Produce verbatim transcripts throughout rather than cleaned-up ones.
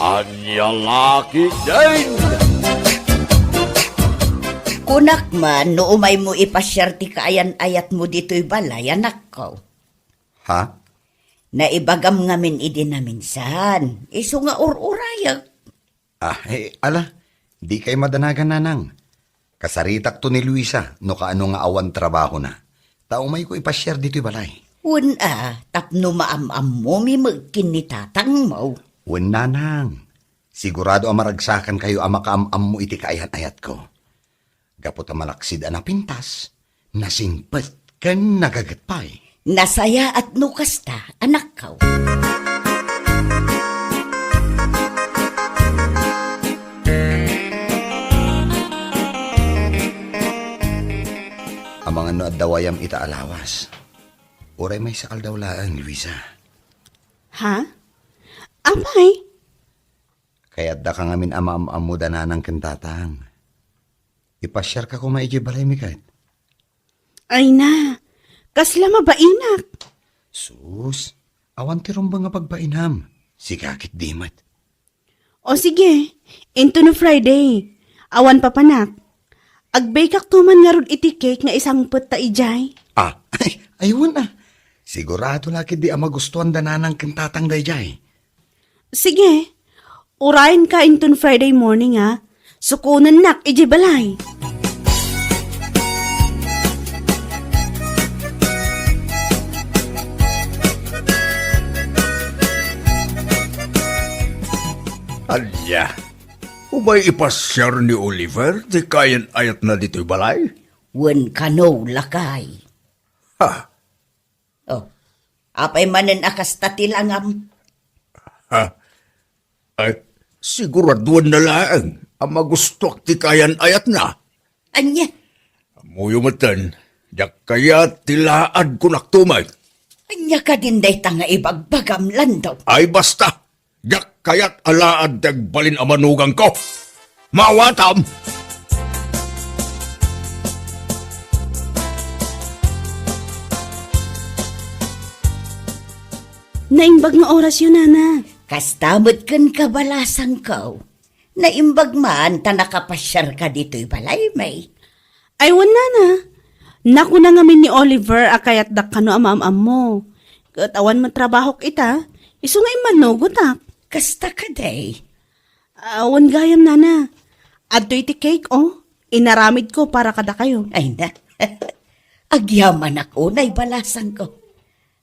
Ania la ketdin? Kunak man no umaymo ipasiar ti kaayan-ayatmo ditoy balay, anakko. Ha? Naibagam ngamin idi naminsan, isu nga ur-urayek. Ah, eh, ala, dikay madanagan, nanang. Kasaritakto ni Luisa no kaano nga awan trabahona. Ta umayko ipasiar ditoy balay. Wen a, tapno maam-ammomi met ken ni tatangmo. Wen, nanang. Sigurado a maragsakankayo a makaam-ammo iti kaayan-ayatko. Gapu ta malaksid a napintas, nasingpet ken nagaget pay. Nasayaat no kasta, anakko. Amangan no adda wayam ita a lawas. Uray maysa aldaw laeng, Luisa. Ha? Apay? Kayatdaka ngamin a maam-ammo da nanang ken tatang. Ipasiarka koma idiay balaymi ket. Ay na, kasla mabainak. Sus, awan ti rumbeng a pagbainam. Sika ketdi met. O sige, into no Friday. Awan papanak. Agbakekto man ngarud iti cake nga isangpet ta idiay. Ah, ay, ay, wen a. Sigurado la ketdi a magustuan da nanang ken tatang daydiay. Sige, urayenka inton Friday morning, a. Sukonennak idiay balay. Ania, umay ipasiar ni Oliver ti kaayan-ayatna ditoy balay? Wen kano, lakay. Ha? Oh, apay manen a kasta ti langam? Ha? Ay, siguraduenna laeng a magustuak ti kaayan-ayatna. Ania? Ammoyo metten, diak kayat ti laad kunakto met. Ania kadin dayta nga ibagbagam, Lando? Ay, basta! Diak kayat a laad ti agbalin a manugangko. Maawatam! Naimbag nga orasyo, nana. Kasta met ken kabalasangko. Naimbag man ta nakapasiarka ditoy balaymi. Ay, wen, nana. Nakuna ngamin ni Oliver a kayatdak kano a maam-ammo. Ket awan met trabahok ita, isu nga immanugotak. Kasta kadi? Ah, wen gayam, nana. Adtoy ti cake, o. Inaramidko para kadakayo. Ay na. Agyamanak unay, balasangko.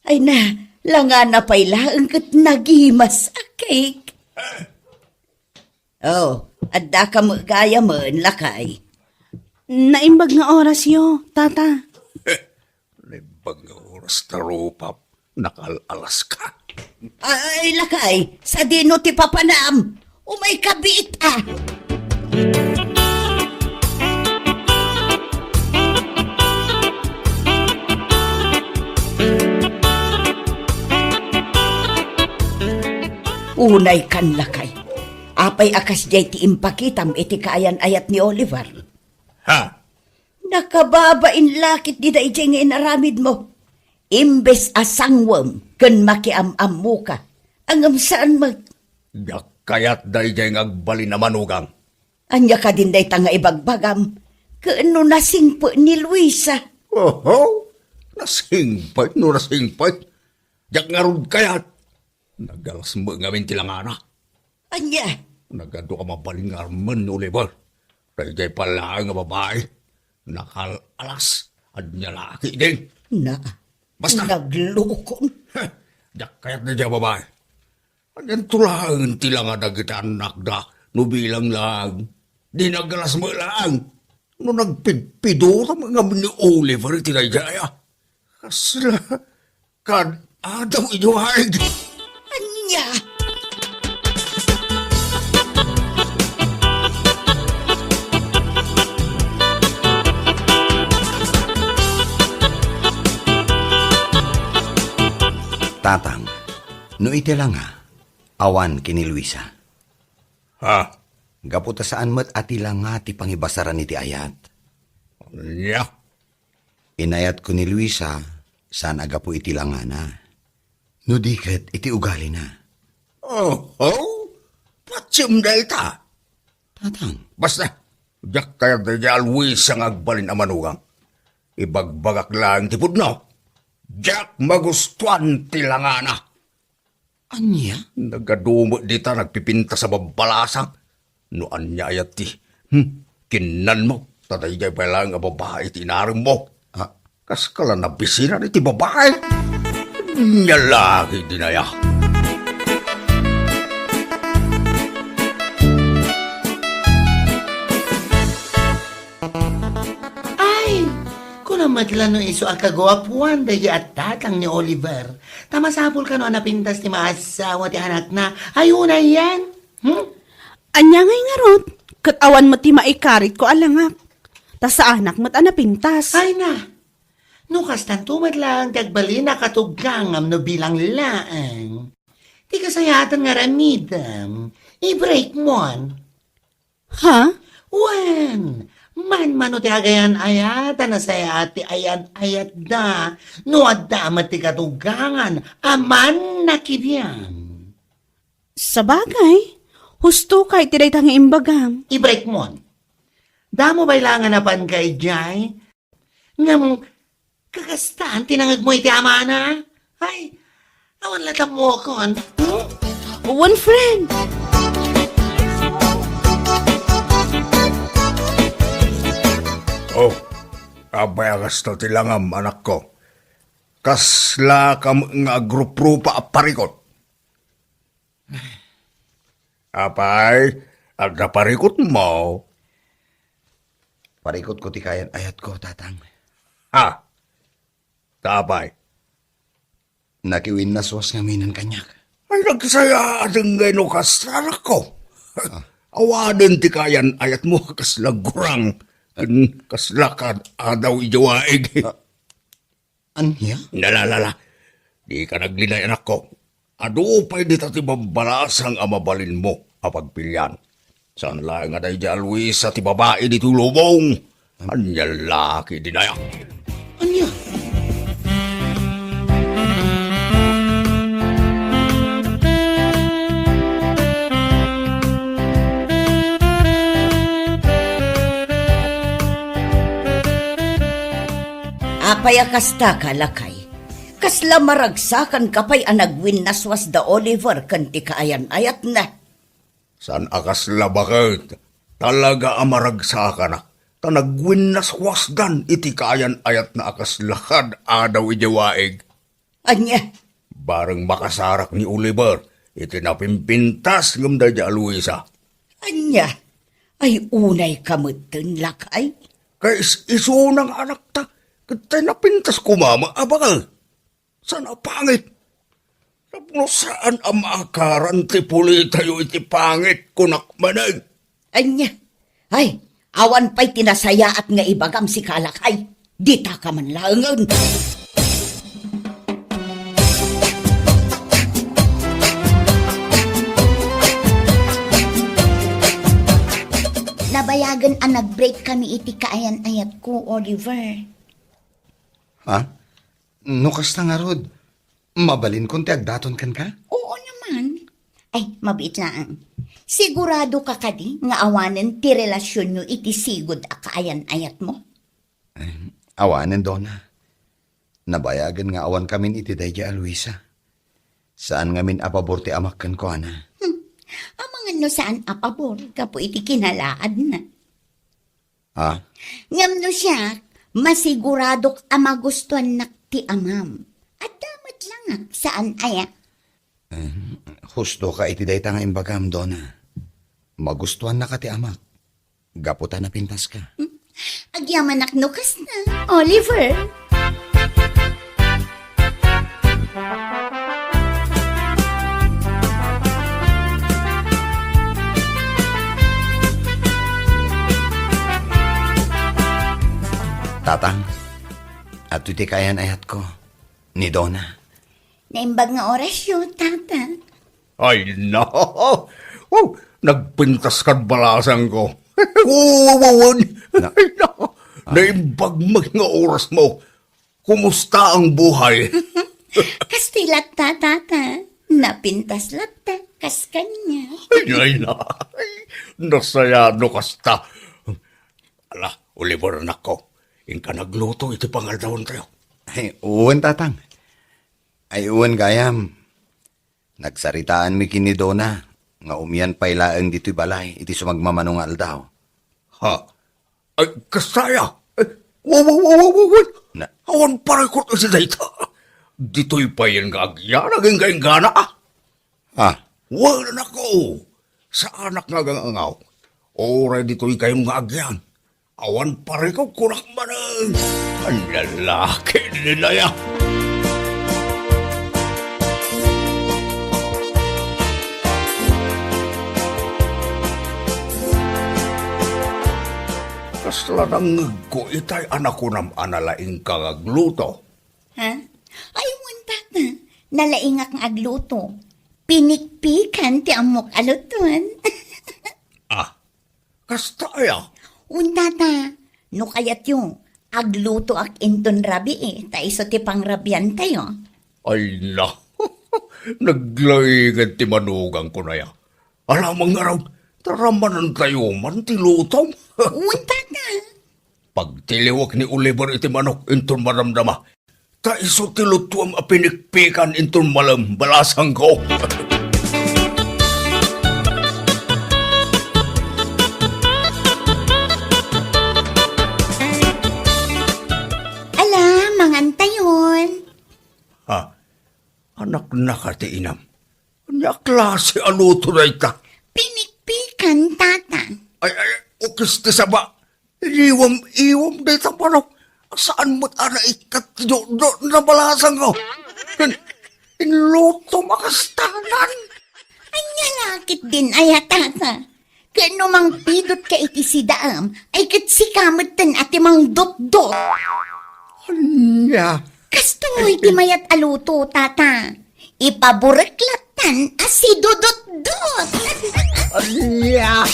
Ay na, langana pay laeng ket nagimas a cake. Oh, addaka met gayamen, lakay. Naimbag nga orasyo, tata. Naimbag nga oras ta rupap, nakal-alaska. Ay, lakay, sadino ti papanam? Umayka biit, a. Unaykan, lakay. Apay a kasdiay ti impakitam iti kaayan-ayat ni Oliver? Ha? Nakababain la ketdi daydiay nga inaramidmo. Imbes a sangwem ken makiam-ammoka, ngem saan met. Diak kayat daydiay nga agbalin a manugang. Ania kadin dayta nga ibagbagam? Ken no nasingpet ni Luisa? Oho, nasingpet no nasingpet. Diak ngarud kayat. Nagalas met ngamin ti langana. Ania? Nagadu a mabalin nga armen ni Oliver. Daydiay pay laeng a babai. Nakal-alas. Ania la ketdin? Na, basta. Naglukon. Heh, diak kayat daydiay a babai. Anianto laeng ti langa dagiti annakda no bilang laeng? Di nagalas met laeng. No nagpidpidura met ngamin ni Oliver iti daydiay, a. Kasla kad-adaw iduaig. Ania? Tatang, no iti langa, awan ken ni Luisa. Ha? Gapu ta saan met a ti langa ti pangibasaran iti ayat. Ania? Inayatko ni Luisa, saan a gapu iti langana. No di ket iti ugalina. Oho? Pat Siem dayta. Tatang. Basta, diak kayat daydi a Luisa nga agbalin a manugang. Ibagbagak laeng ti pudno. Diak magustuan ti langana. Ania? Nagadu met dita nagpipintas a babbalasang. No ania ayat ti, hmm, kinnanmo, ta daydiay pay laeng a babai ti inaremmo. Ah. Kas kala nabisinan iti babai. Ania la ket dinaya. Ay, kuna met la no isu a kaguapuan daydi a tatang ni Oliver. Ta masapul kano a napintas ti maasawa ti anakna. Ay, unay yan. Hmm? Ania ngay ngarud? Ket awan met ti maikaritko a langak. Ta saanak met a napintas. Ay na, no kastanto met laeng ti agbalin a katugangam no bilang laeng. Ti kasayaatan nga aramidem, i-break mon. Ha? Wen, manmano ti agayan-ayat a nasayaat ti ayan-ayatda no adda met ti katugangan a mannakibian. Sabagay, husto ka iti dayta nga imbagam. I-break mon. Damo pay la nga napanka idiay. Ngem kakastan ti nangegmo iti amana? Ay, awan la tammokon. Hmm? One friend. Oh, apay a kasta ti langam, anakko? Kasla ka met nga agruprupa a parikut? Apay, adda parikutmo? Parikutko ti kaayan-ayatko, Tatang. Ha? Ta apay? Nakiwinnaswas ngaminen kaniak. Ay, nagsayaaten ngay no kasta, anakko. Ah. Awanen ti kaayan-ayatmo, kasla gurang, ken kasla kad-adaw idiay waig. Ah. Ania? Nalalala. Dika naglinay, anakko. Adu pay dita ti babbalasang a mabalinmo a pagpilian. Saan laeng a daydi a Luisa ti babai ditoy lubong. Ania la ket dinaya? Ania? Apay a kasta ka, lakay? Kasla maragsakanka pay a nagwinnaswas da Oliver ken ti kaayan-ayatna? Saan a kasla baket. Talaga a maragsakanak, ta nagwinnaswasdan iti kaayan-ayatna a kasla kad-adaw idiay waig. Ania? Bareng makasarak ni Oliver iti napimpintas ngem daydi a Luisa. Ania? Ay, unayka metten, lakay? Kais-isuna nga anakta, ket tay napintas koma met a baket. Saan a pangit? Tapno saan a maakaran ti pulitayo iti pangit, kunak manen. Ania? Ay, awan pay ti nasayaat nga ibagam, sika, lakay. Ditaka man laengen. Nabayagen a nag-break kami iti kaayan-ayatko, Oliver. Ha? No kasta ngarud, mabalinkon ti agdaton kenka? Oo naman. Ay, mabiit laeng. Sigurado ka kadi nga awanen ti relasionyo iti sigud a kaayan-ayatmo? Ay, awanen, Dona. Nabayagen nga awan kamin iti daydi a Luisa. Saan ngamin a pabor ti amak kenkuana. Hmm. Amangan no saan a pabor gapu iti kinalaadna. Ah? Ngem no siak, masiguradok a magustuannak ti amam. Adda met langak, saan aya? Eh, husto ka iti dayta nga imbagam, Dona. Magustuannaka ti amak. Gapu ta napintaska. Hmm? Agyamanak no kasta, Oliver. Tatang, adtoy ti kaayan-ayatko, ni Dona. Naimbag nga orasyo, Tata. Ay, na! Oh, nagpintas kad balasangko. Wow, wow, wow, wow. Na- Ay, na! Ah. Naimbag met nga orasmo. Kumusta ang buhay? Kastoy latta, Tata. Napintas latta. kas kaniak. Ay, ay, na. Ay, nasayaat no kasta. Ala, Oliver, anakko, inka nagluto iti pangaldawantayo. Ay, wen, tatang. Ay, wen, gayam. Nagsaritaanmi ken ni Dona nga umian pay laeng ditoy balay iti sumagmamano nga aldaw. Ha? Ay, kasta aya? Ay, wa, wa, wa, wa, wa, wa. Na- Awan parikot iti dayta. Ditoy payen nga agyan, agingga-inggana, ah. Ah. Wen, anakko. Saanak nga agangangaw. Uray ditoy kayon nga agyan. Awan parikot kunak manen. Ania la ketdin aya. Kasla nangngegko itay a nakunam a nalaingka nga agluto. Ha? Ay, wen, tata. Nalaingak nga agluto. Pinikpikan ti ammok a luton. Ah, kasta aya? Wen, tata. No kayatyo, aglutoak inton rabii, ta isu ti pangrabiantayo. Ay na, naglaingan ti manugangko aya. Alamang ngarud, taramanantayo man ti lutom. Wen, tata. Pagtiliwek ni Oliver iti manok inton madamdama. Ta isu ti lutuam a pinikpikan inton malem, balasangko. Ala, mangantayon. Ha? Anaknaka ti inam. Ania a klase a luto dayta? Pinikpikan, tata. Ay, ay, ukis ti saba. Iwam-iwam dayta manok. Saan met a naikkat ti do, do, na balasangko. In, inlutom a kastanan. Ania la ketdin aya, tata? Ket no mangpidotka iti sidaam, ay ket sika metten a ti mangdotdot. Ania? Kastoy ti mayat a luto, tata. Ipaburek lattan a sidudutdot. Ania?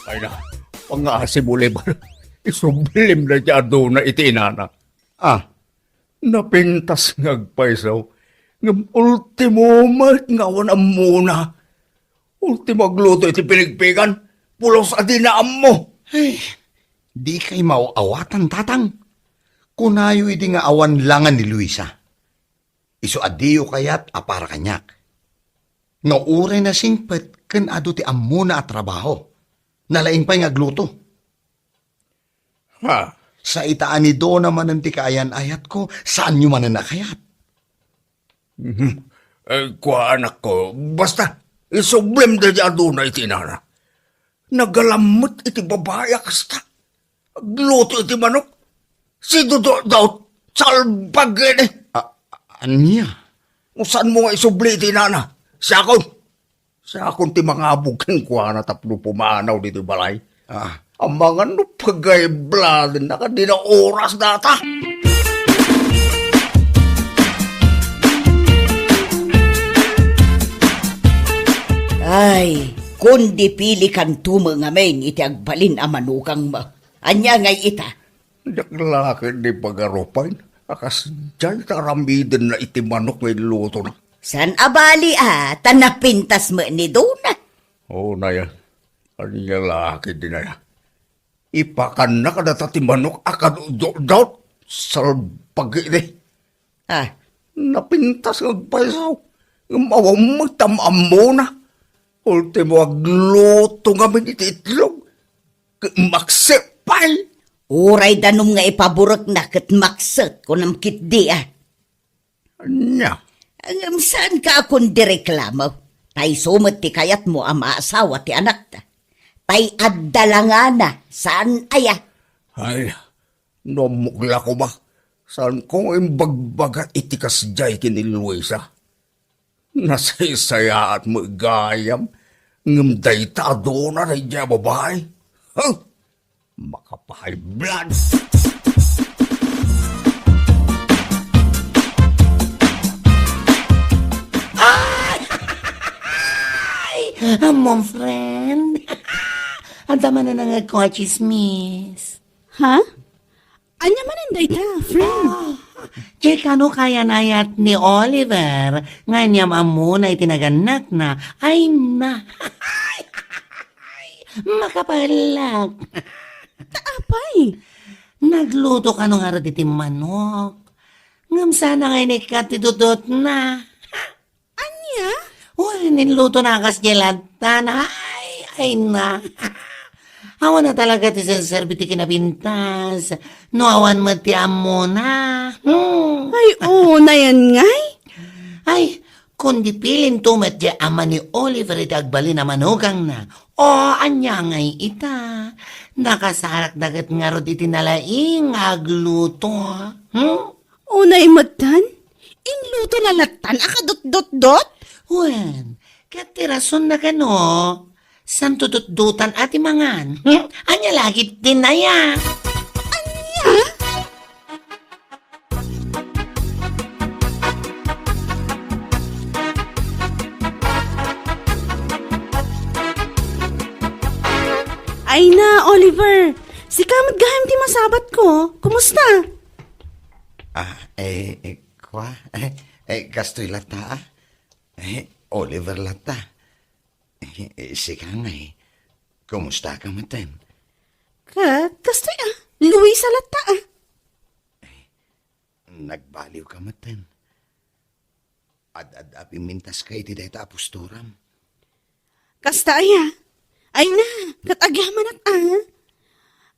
Ay na, pangngaasim, Oliver. Isublim dayta a dona iti inana. Ah, napintas nga agpayso, ngem ultimo met nga awan ammona. Ultimo agluto iti pinikpikan, pulos a dina ammo. Ay, dikay maaw-awatan, tatang. Kunayo idi nga awan la nga ni Luisa. Isu a diyo kayat a para kaniak. Nga uray nasingpet ken adu ti ammona a trabaho, nalaing pay nga agluto. Ha? Sa ita a ni Dona manen ti kaayan-ayatko, saanyo manen a kayat. Mhm. Eh, kua, anakko, basta, isublim dayta a dona iti inana. Nagalammet iti babai a kasta. Agluto iti manok. Sidudutdot, salbag ini. A-, ania? Usanmo nga isubli iti inana. Siakon. Siakon ti mangabog kenkuana tapno pumanaw ditoy balay. Ah. Amangan no pagaybladen na kadin a oras data. Ay, kundi pilikanto met ngamin iti agbalin a manugangmo. Ania ngay ita? Diak la ketdi pagarupayen a kasdiay ti aramidenna iti manok nga inlutona. Saan a bali a, ta napintas met ni Dona. Oo, naya. Ania la ketdin aya? Ipakanna kadata ti manok a kadutdutdot. Salbag idi. Ah. Napintas nga agpayso. Ngem awan met am-ammona. Ultimo agluto ngamin iti itlog. Ket makset pay. Uray danum nga ipaburekna ket makset, kunam ketdi a. Ania? Ngem saanka a kundi reklamo. Ta isu met ti kayatmo a maasawa ti anakta. Tay adda la ngana, saan aya? Ay, no ammok la koma, saanko nga imbagbaga iti kasdiay ken ni Luisa. Nasaysayaat met gayam, ngem dayta a dona daydiay a babai. Huh? Makapahay blood. Ay! Ay! Mon friend. Adda manen nangngegko a chismis. Ha? Ania manen dayta, friend? Ah, di kano kayan-ayat ni Oliver nga inyam-ammona iti nagannakna. Ay na. Makapaellak. Ta apay? Nagluto kano ngarud iti manok. Ngem saan nga inikkat ti dutdotna. Ania? Uy, ninlutona a kas diay lattan. Ay, ay na. Awan a talaga ti serserbi ti kinapintas. No awan met ti ammona. Hmm. Ay, oo, nayan ngay. Ay, kundi pilinto met diay ama ni Oliver iti agbalin a manukangna. O, ania ngay ita? Nakasarakda ket ngarud iti nalaing nga agluto. Hmm? Unay metten, inlutona lattan a kadutdotdot? Wen, ket ti rasonna kano, saan dutdotdan a ti mangan? Hmm? Ania la ketdin aya? Ania? Ay na, Oliver. Sika met gayam ti masabatko. Kumusta? Ah, eh, eh, kwa? Eh, eh, kastoy latta, ah. Eh, Oliver latta. Eh, eh, sika ngay, eh. Kumusta ka metten? Ka, kastoy, ah. Luisa latta, ah. Eh, nagbaliw ka metten. Ad-ad-, a pimmintas ka iti dayta a postoram. Kasta aya? Ay na, ket agyamanak, ah.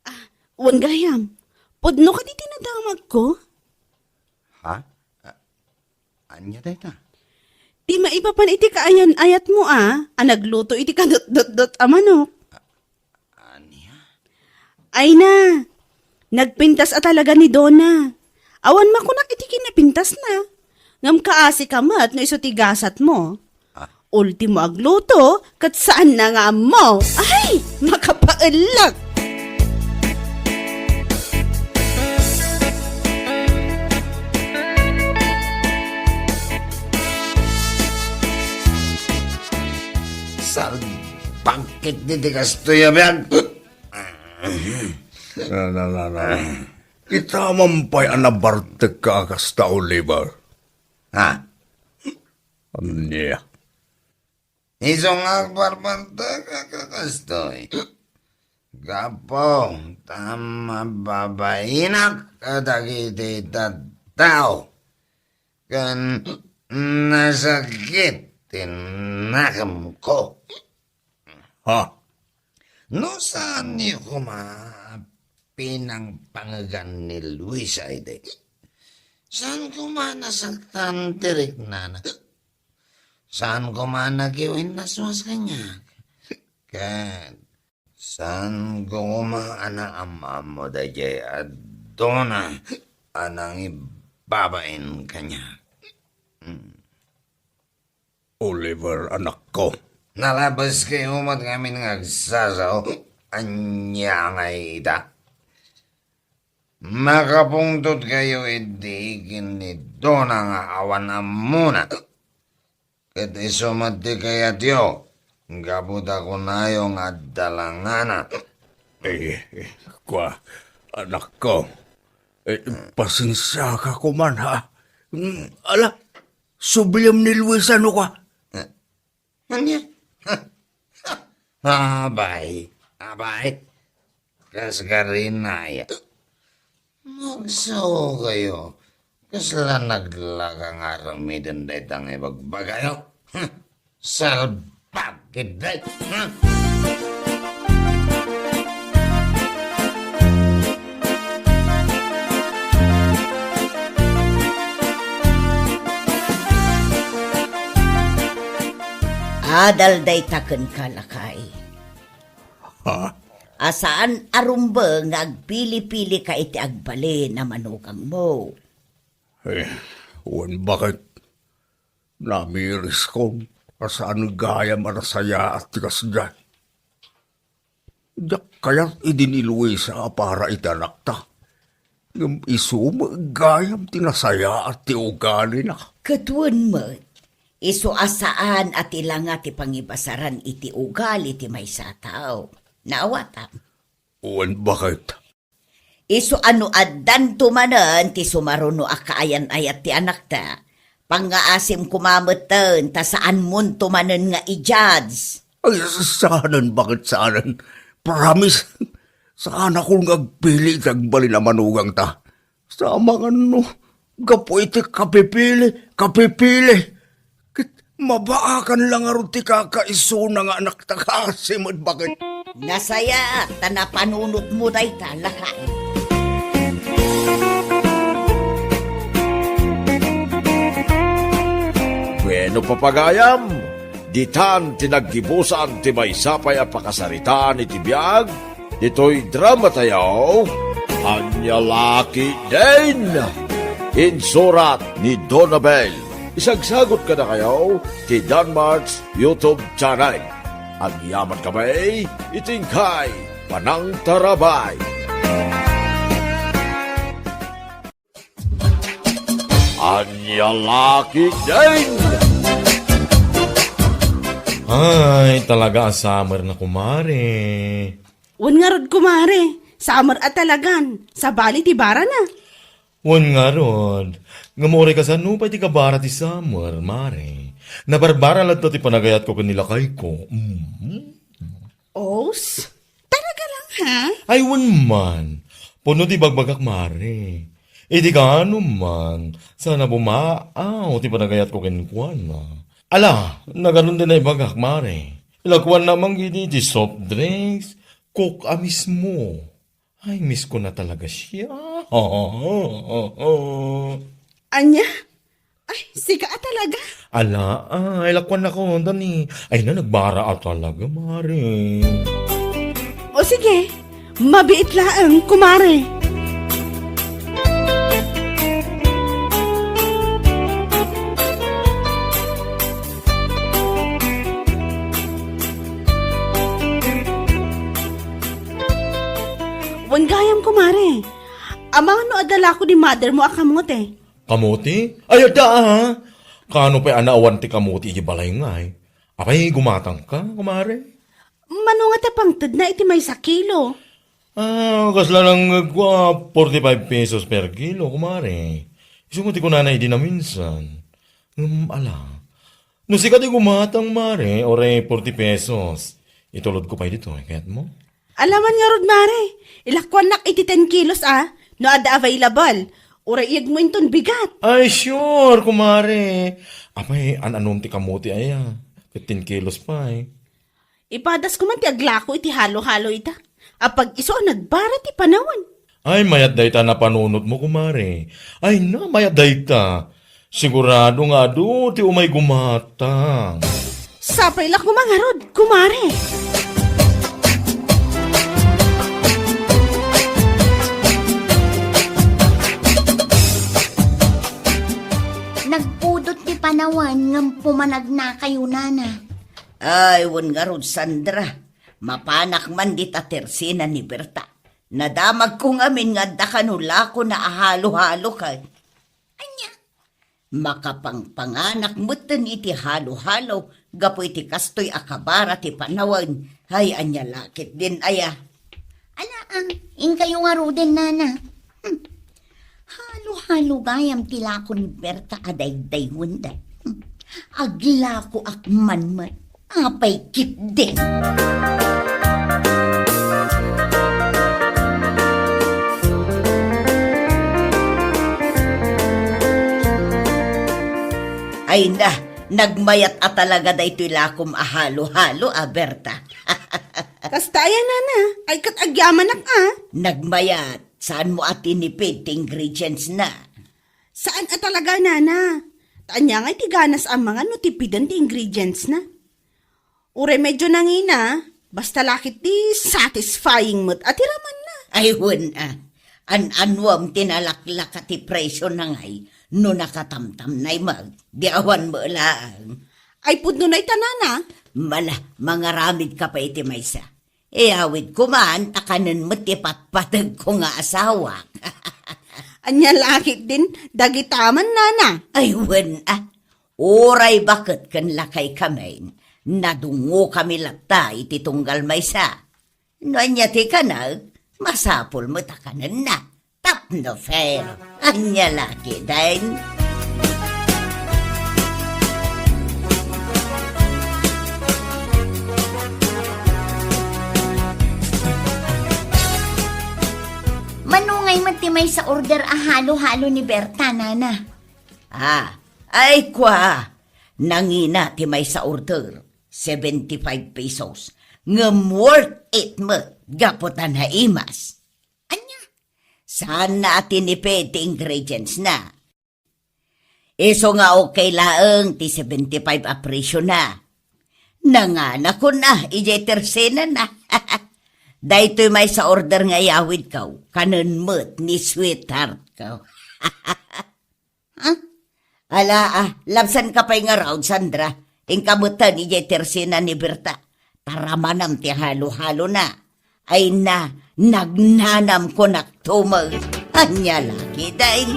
Ah, wen gayam, pudno kadi ti nadamagko? Ha? Ah, ania dayta? Ti maipapan iti kaayan-ayatmo, ah, a nagluto iti kadutdotdot a manok. Ania? Ay na, nagpintas a talaga ni Dona. Awan makunak iti kinapintasna. Ngem kaasi ka met no isu ti gasatmo. Ah. Ultimo agluto, ket saanna nga ammo. Ay, makapaellak! Salbag ketdi ti kastoy a biag. Na, na, na, na. Kita man pay a nabartekka a kasta, Oliver. Ha? Ania? Isu nga agbarbartek a kakastoy. Gapu ta mababainak kadagiti tattao ken nasakit ti nakemko. Ha? No saanyo koma a pinangpangegan ni Luisa idi, saan koma nasaktan ti riknana? Saan koma nakiwinnaswas kaniak? Ket saan koma a naam-ammo daydiay a Dona a nangibabain kaniak? Hmm. Oliver, anakko. Nalabes kayo met ngamin nga agsasao. Ania ngay ita? Makapungtot kayo idi ken ni Dona nga awan ammona. Ket isu met ti kayatyo, gapu ta kunayo nga adda langana. Eh, eh, kwa, anakko. Eh, pasensiaka koman, ha? Mm, ala, subliem ni Luisa no kwa. Eh, ania? Abay, abay. Kas garinaya. Magsao kayo. Kasla naglaga nga aramiden dayta nga ibagbagayo. Salbag ketdi. Adal dayta kenka, lakay. Ha? A saan a rumbeng nga agpili-pilika iti agbalin a manukangmo. Eh, wen baket, namiriskon a saan gayam a nasayaat ti kasdiay. Diak kayat idi ni Luisa a para iti anakta. Ngem isu met gayam ti nasayaat ti ugalina. Ket wen met, isu a saan a ti langa ti pangibasaran iti ugali ti maysa a tao. Naawatam? Wen baket. Isu a no addanto manen ti sumaruno a kaayan-ayat ti anakta, pangngaasim koma metten ta saanmonto manen nga i-judge. Ay, saanen, baket saanen? Promise, saanakon nga agpili iti agbalin a manugangta. Sa amangan no, gapu iti kapipili, kapipili. Ket mabaakan la ngarud ti kakaisuna nga anakta, kasi met, baket. Nasayaat ta napanunotmo dayta, lakay. Bueno, papagayam, ditan ti naggibusan ti maysa pay a pakasaritaan iti biag ditoy dramatayo, Ania La Ketdin. Insurat ni Donabel. Isagsagot kadakayo ti Danmart's YouTube channel. Agyaman kami iti inkay panangtarabay. Ania La Ketdin! Ay, talaga a summer na, kumare. Wen ngarud, kumare, summer a talagan. Sabali ti barana. Wen ngarud, ngem uray kasano pay ti kabara ti summer, mare? Nabarbara latta ti panagayatko ken ni lakayko. Mm. Os? Talaga lang, ha? Ay, wen man. Pudno ti ibagbagak, mare. Idi kaano man, saan a bumaaw ti panagayatko kenkuana. Ala, naganon ti naibagak, mare. Ilakuan na manggidi ti soft drinks, Coke a mismo. Ay, miss ko na talaga siya. Ania? Ay, sika a talaga? Ala, ay, lakuan na ko, Dani. Ay na, nagbara a talaga, mare. O sige, mabiit laeng, kumare. Wen gayam, kumare. Amangan no adda lako ni mother mo a kamote? Kamote? Ay, adda, ah. Kaano pay a naawan ti kamote iti balay ngay? Apay, gumatangka, kumare? Mano nga ta pangtedna iti maysa kilo? Ah, kasla nangngegko a forty-five pesos per kilo, kumare. Isu nga ti kunana idi naminsan. Ngem, ala. No sika ti gumatang, mare, uray forty pesos, itulodko pay ditoy, kayatmo? Ala man ngarud, mare. Ilakuannak iti ten kilos, a, no adda available. Uray iyegmo inton bigat. Ay, sure, kumare. Apay, an-anom ti kamote aya? Ket ten kilos pay. Ipadasko man ti aglako iti halo-halo ita. Apag isu a nagbara ti panawen. Ay, mayat dayta napanunotmo, kumare. Ay na, mayat dayta. Sigurado nga adu ti umay gumatang. Sapay la koma ngarud, kumare. Nagpudot ti panawen ngem pumanagnakayo, nana. Ay, wen ngarud, Sandra. Mapanak man dita tersina ni Berta. Nadamagko ngamin nga adda kano lakona a halo-halo kay. Ania? Makapangpanganak metten iti halo-halo gapu iti kastoy a kabara ti panawen. Ay, ania la ketdin aya? Ala, ah, inkayo ngaruden, nana. Hmm. Halo-halo gayam ti lako ni Berta a daydaywenda. Hmm. Aglakoak man met. Apay ketdin? Ay na, nagmayat a talaga daytoy lakom a halo-halo a, Berta. Kasta aya, nana? Ay, ket agyamanak a. Nagmayat, saanmo a tinipid ti ingredients na? Saan a talaga, nana. Ta ania ngay ti ganas a mangan no tipiden ti ingredients na? Uray medyo nangina, basta la ketdi satisfying met a ti ramanna. Ay, wen a. An-anuem ti nalaklaka ti presyo na ngay no nakatamtamnay met, di awan met laeng. Ay, pudno na ita, nana. Mala, mangaramid ka pay iti maysa. Iyawidko man ta kanen met ti patpategko nga asawak. Ania la ketdin dagita man, nana? Ay, wen a. Uray baket ken lakay kamin, nadungngokami latta iti tunggal maysa. No ania ti kanek, Masapul met a kanenna tapno fair. Ania la ketdin? Mano ngay met ti maysa order a halo-halo ni Berta, nana? Ah, ay kua, nangina ti maysa order, seventy-five pesos. Ngem worth it met gapu ta naimas. Ania? Saanna a tinipid ti ingredients na. Isu nga okay laeng ti seventy-five a presiona. Nanganakon a, idiay tersenana. Daytoy maysa order nga iyawidko, kanen met ni sweetheartko. Ha? Ala, ah, labsanka pay ngarud, Sandra. Inka metten idiay tersena ni Berta. Taramanam ti halo-halona. Ay na, nagnanam kunak tumeng. Ania la ketdin?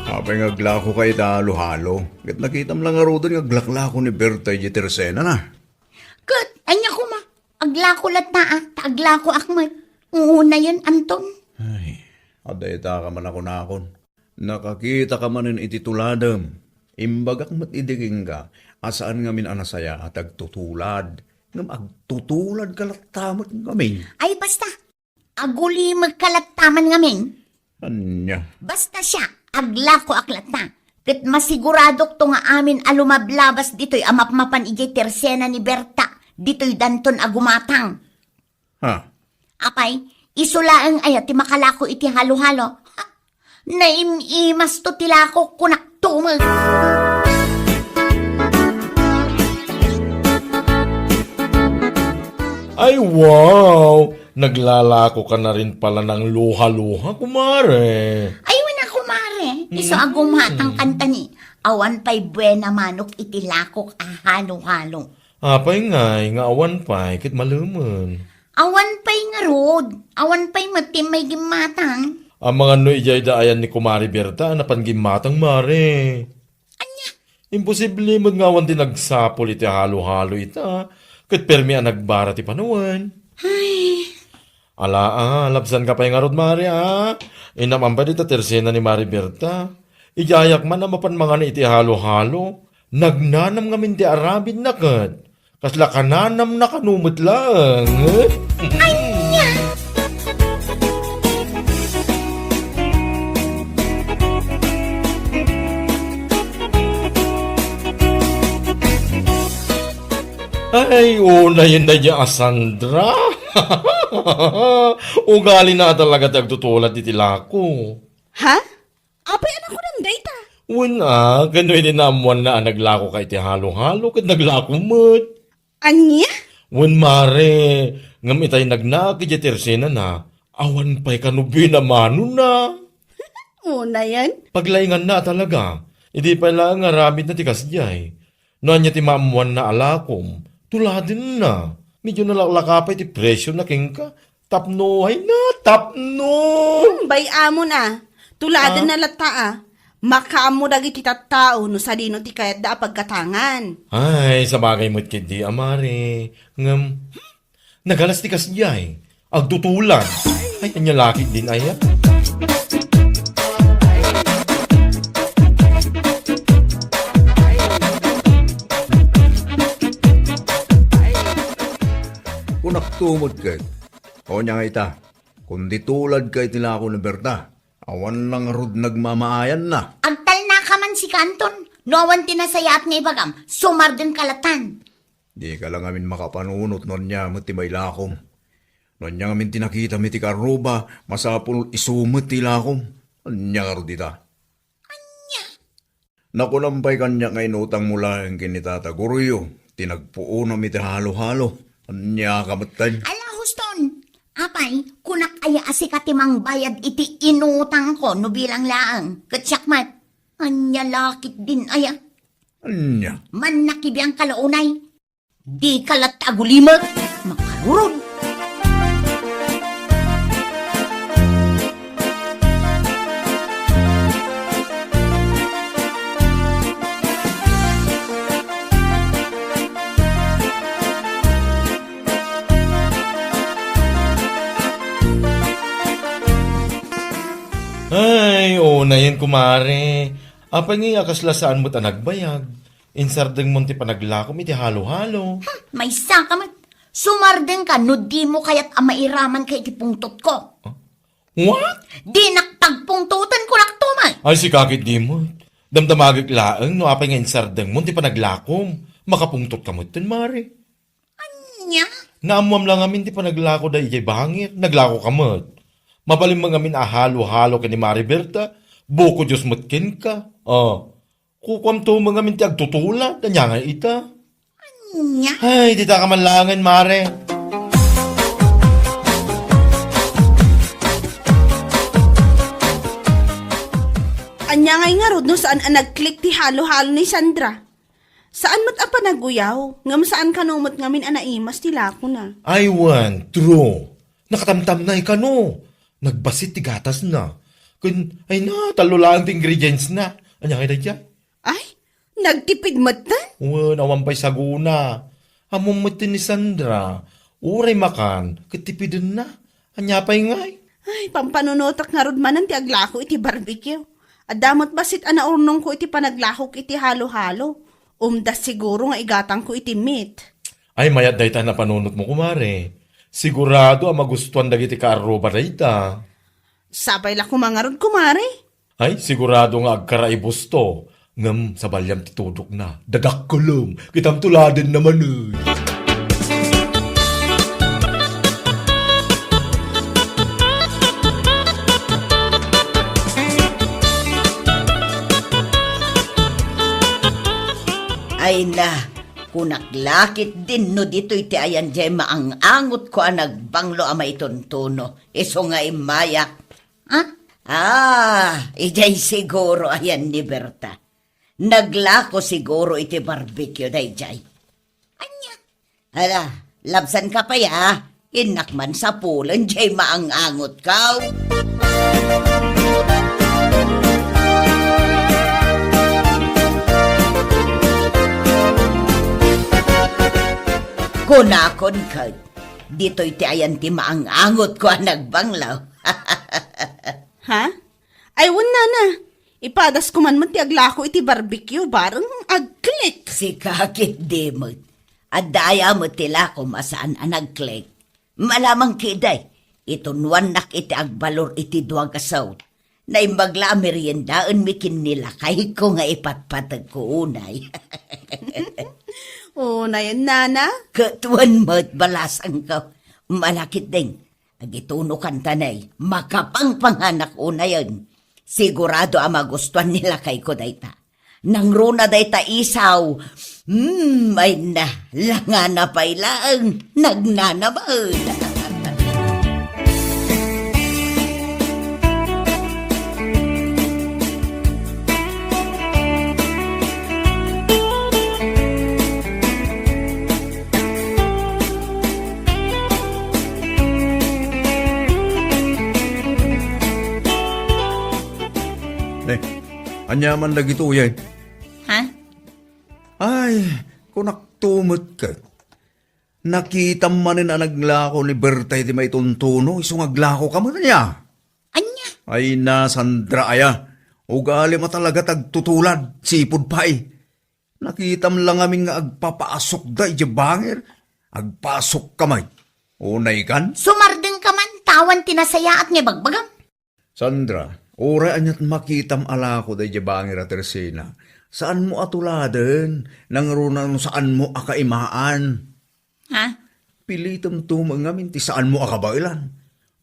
Apay nga aglakoka ita halo-halo? Ket nakitam la ngaruden nga aglaklako ni Berta idiay tersenana. Ket ania koma? Aglako latta a, ta aglakoak met. Unayen, Anton. Ay, adda ita ka man a kunakon. Nakakitaka manen iti tuladem. Imbagak met idi kenka a saan ngamin a nasayaat ti agtutulad. Ngem agtutuladka latta met ngamin. Ay, basta. Agulimekka latta man ngamin. Ania? Basta siak, aglakoak latta. Ket masiguradokto nga amin a lumablabas ditoy a mapmapan idiay tersena ni Berta, ditoy danton a gumatang. Ha? Apay, isu laeng aya ti makalako iti halo-halo? Ha? Naim-imasto ti lakok, kunak tumeng. Ay, wow! Naglalakoka na rin pala ng luha-luha, kumare. Ay, wen a, kumare. Isu a gumhatang kantani. Awan pay buena manok iti lakok a halo-halo. Apay ngay nga awan pay ket malemen? Awan pay ngarud. Awan pay met ti may gimmatang. Amangan no idiay daayan ni Kumare Berta a napan gimmatang, mare. Ania? Imposible met nga awan ti nagsapul iti halo-halo ita, ket permi a nagbara ti panawen. Ay. Ala, a, labsanka pay ngarud, mare, a. Inam-am pay dita tersena ni Mare Berta. Idiayak man a mapan mangan iti halo-halo. Nagnanam ngamin ti aramidna ket. Kasla kananamna kano met laeng. Ania? Ay, unayen dayta a Sandra. Ugalina talaga ti agtutulad iti lako. Ha? Apay a nakunam dayta? Wen a, ken no idi naammoanna a naglakoka iti halo-halo, ket naglako met. Ania? Wen, mare, ngem itay nagnaak idiay tersenana, awan pay kano buena manona. Unayen? Paglainganna a talaga, idi pay laeng nga aramidna ti kasdiay. No ania ti maammoanna a lakom, tuladenna. Medyo nalaklaka pay ti presiona kenka. Tapno, ay na, tapno! Hmm, bay-amon a. Tuladenna latta a. Makaammo dagiti tattao no sadino ti kayatda a paggatangan. Ay, sabagay met ketdi a, mare. Ngem, hmm, nagalas ti kasdiay. Agtutulad. Ay, ania la ketdin aya? Kunakto met ket. Ania nga ita? Kundi tuladka iti lako ni Berta. Awan la ngarud nagmamaayanna. Agtalnaka man sika, Anton. No awan ti nasayaat nga ibagam, sumardenka latan. Dika la ngamin makapanunot no ania met ti mailakom. No ania ngamin ti nakitam iti karruba, masapul isu met ti ilakom. Ania ngarud ita? Ania? Nakunam pay kaniak nga inutangmo laeng ken ni Tata Goryo ti nagpuonam iti halo-halo. Ania ka metten? Ala, huston! Apay, kunak aya a sika ti mangbayad iti inutangko no bilang laeng? Ket siak met. Ania la ketdin aya? Ania? Mannakibiangka la unay. Dika latta agulimek, makarurod. Unayen, kumare. Apay ngay a kasla saan met a nagbayag? Insardengmon ti panaglakom iti halo-halo. Maysa ka met. Sumardeng ka no dimo kayat a mairaman ka iti pungtot ko. What? Dinak pagpungtoten, kunak to man. Ay, sika ket di met. Damdamagek laeng no apay nga insardengmon ti panaglakom. Makapungtot ka met ten, mare. Ania? Naammoam la ngamin ti panaglako da idiay bangir. Naglako ka met. Mabalin met ngamin a halo-halo ken ni Mare Berta. Buko Dios met kenka. Ah. Kukuam to met ngamin ti agtutulad. Ania nga ita? Ania? Ay, dita ka man laengen, mare. Ania ngay ngarud no saan a nag-click ti halo-halo ni Sandra? Saan met a panaguyaw, ngem saan kano met ngamin a naimas ti lakona. Ay, wen, true. Nakatamtamnay kano. Nagbassit ti gatasna. Ken, ay na, tallo laeng ti ingredients na. Ania ngay daydiay? Ay, nagtipid metten? Wen, awan pay saguna. Ammom metten ni Sandra. Uray makan, ket tipidenna. Ania pay ngay? Ay, pampanunotak ngarud manen ti aglako iti barbecue. Adda met bassit a naurnongko iti panaglakok iti halo-halo. Umda siguro nga igatangko iti meat. Ay, mayat dayta a napanunotmo, kumare. Sigurado a magustuan dagiti kaarruba dayta. Sapay la koma ngarud, kumare. Ay, sigurado nga agkaraibusto. Ngem sabaliam ti tudokna. Dadakkelem. Kitam tuladenna manen. Ay na, kunak la ketdin no ditoy ti ayan diay maang-angotko a nagbanglo a maituntuno. Isu nga immayak. Ha? Ah, idiay siguro ayan ni Berta. Naglako siguro iti barbecue daydiay. Ania? Hala, labsanka pay, a. Innak man sapulen diay maang-angotko. Kunakon ket, ditoy ti ayan ti maang-angotko a nagbanglo. Ha? Ay, wen, nana. Ipadasko man met ti aglako iti barbecue, bareng agklik. Sika ketdi met. Adda aya met ti lakom a saan a nagklik? Alamang ketdi, itunuannak iti agbalor iti dua nga saut. Naimbag la a meriendaenmi ken ni lakayko nga ipatpategko unay. Unayen, nana? Ket wen met, balasangko. Ala ketdin, agitunokan ta nay, makapangpanganak unayen. Sigurado a magustuan ni lakayko dayta. Nangruna dayta isaw. Hmm, ay na, langana pay laeng, nagnanaben. Eh, ania man dagitoy, eh? Ha? Ay, kunakto met ket. Nakitam manen a naglako ni Berta iti maituntuno, isu nga aglakoka met, ania? Ania? Ay na, Sandra aya. Ugalim a talaga ti agtutulad, sipud pay. Nakitam la ngamin nga agpapaasukda idiay bangir. Agpaasukka met. Unaykan? Sumardengka man, ta awan ti nasayaat nga ibagbagam. Sandra, uray aniat makitam a lako daydiay bangir a Tersina, saanmo a tuladen, nangruna no saanmo a kaimaan. Ha? Pilitem to met ngamin ti saanmo a kabaelan.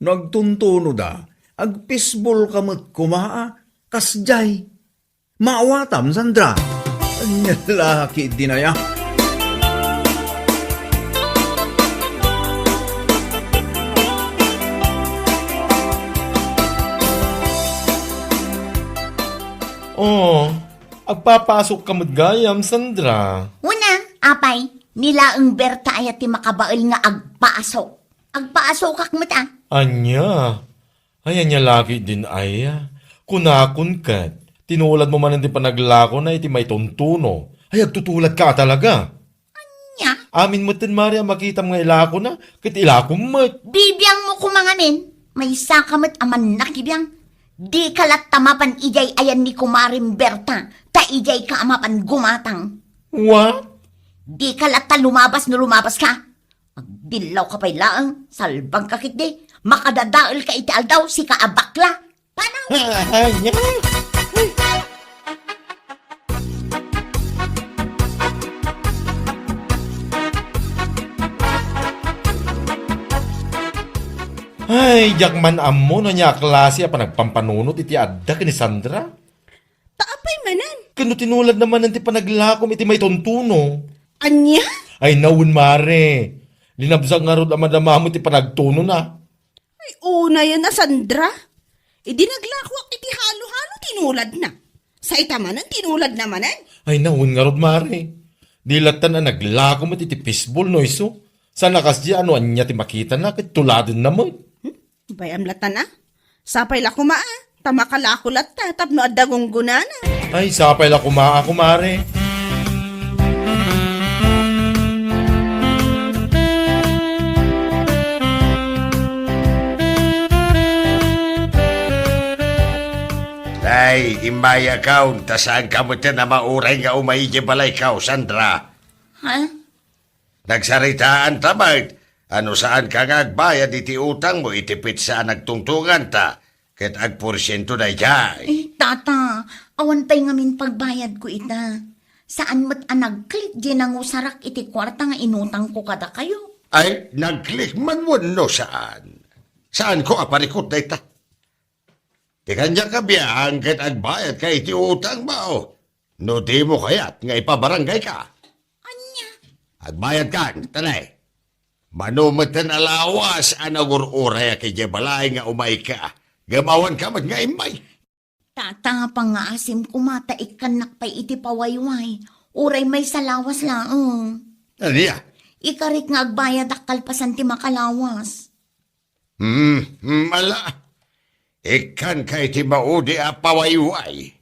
No agtuntunoda, agpisbolka met koma a kasdiay. Maawatam, Sandra. Ania la ketdin aya? Oh, agpapaasukka met gayam, Sandra. Una, apay, ni laeng Berta aya ti makabael nga agpaasuk. Agpaasukak met, a. Ania? Ay, ania la ketdin aya? Kunakon ket, tinuladmo manen ti panaglakona iti maituntuno. Ay, agtutuladka a talaga. Ania? Amin metten, mare, a makitam nga ilakona, ket ilakom met. Bibiangmo koma ngamin, maysaka met a mannakibiang. Dika latta mapan idiay ayan ni Kumarem Berta, ta idiayka a mapan gumatang. Wa? Dika latta lumabas no lumabaska. Agdillawka pay laeng, salbagka ketdi. Makadadaelka iti aldaw, sika a bakla. Panaw! Ay, ay. Ay, diak man ammo no ania a klase a panagpampanunot iti adda ken ni Sandra. Ta apay manen? Ken no tinuladna manen ti panaglakom iti maituntuno. Ania? Ay, nawen, mare. Linabsat ngarud a madamam ti panagtunona. Ay, unayen a Sandra. Idi naglakoak iti halo-halo, tinuladna. Sa ita manen, tinuladna manen. Ay, nawen ngarud, mare. Di lattan a naglako met iti fishball, no isu. Saan a kasdi a no ania ti makitana, ket tuladenna met. Hmm? Bayam lattan a. Sapay la koma a. Ta makalako latta, tapno adda gunggonana. Ay, sapay la koma a, kumare. Ay, immayakaw, ta saanka met a mauray nga umay idiay balaykaw, Sandra. Ha? Nagsaritaanta met a no saanka nga agbayad iti utangmo iti petsa a nagtungtunganta, ket agporsiento daydiay. Eh, tata, awan pay ngamin pagbayadko ita. Saan met a nagklik diay nangusarak iti kuarta nga inutangko kadakayo. Ay, nagklik man wenno saan? Saanko a parikut dayta. Ti kaniak a biag ket agbayadka iti utangmo. No dimo kayat nga ipabaranggayka. Ania? Agbayadkan, ta ne. Mano metten a lawas a nagur-urayak idiay balay nga umayka, ngem awanka met nga immay. Tata, pangngaasim koma ta ikkannak pay iti pawayway, uray maysa lawas laeng. Ania? Ikarik nga agbayadak kalpasan ti makalawas. Hmm, hmm, ala. Ikkanka iti maudi a pawayway.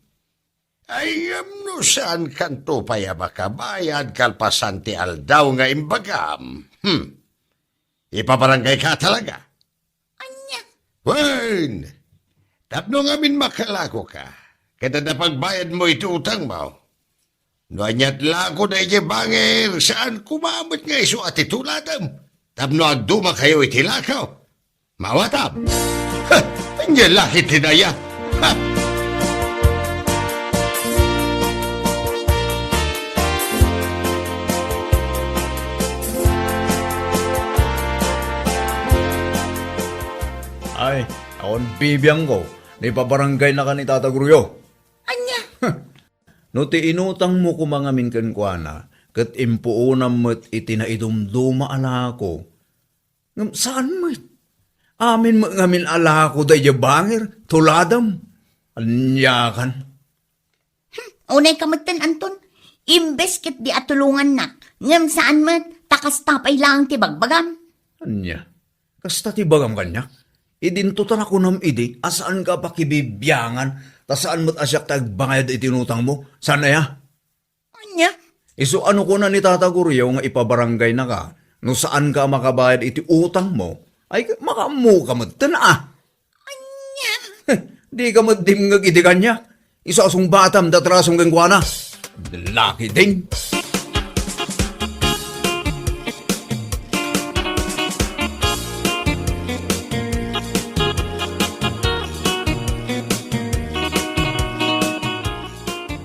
Ay, ngem no saankanto pay a makabayad kalpasan ti aldaw nga imbagam, hmm, ipabaranggayka talaga? Ania? Wen, tapno ngamin makalakoka, ket adda pagbayadmo iti utangmo. No aniat lako daydiay bangir, saan koma met nga isu a ti tuladem, tapno agdumakayo iti lako. Mawatam! Ha! Ania la ket ti daya? Ha! Ay, awan bibiangko, no ipabaranggaynaka ni Tata Goryo. Ania? No ti inutangmo koma ngamin kenkuana, ket impuonam met iti naidumduma a lako, ngem saan met. Amin met ngamin a lako daydiay bangir, tuladem. Aniakan? Hmm, unayka metten, Anton. Imbes ket di a tulongannak, ngem saan met, ta kasta pay laeng ti bagbagam. Ania? Kasta ti bagam kaniak? Idinto ta nakunam idi a saanka a pakibibiangan, ta saan met a siak ti agbayad iti inutangmo. Saan aya? Ania? Isu a no kuna ni Tata Goryo nga ipabaranggaynaka, no saanka a makabayad iti utangmo, ay makaammoka metten a. Ania? Dika met dimngeg iti kaniak. Isu a sungbatam ta atrasom kenkuana. Laki din.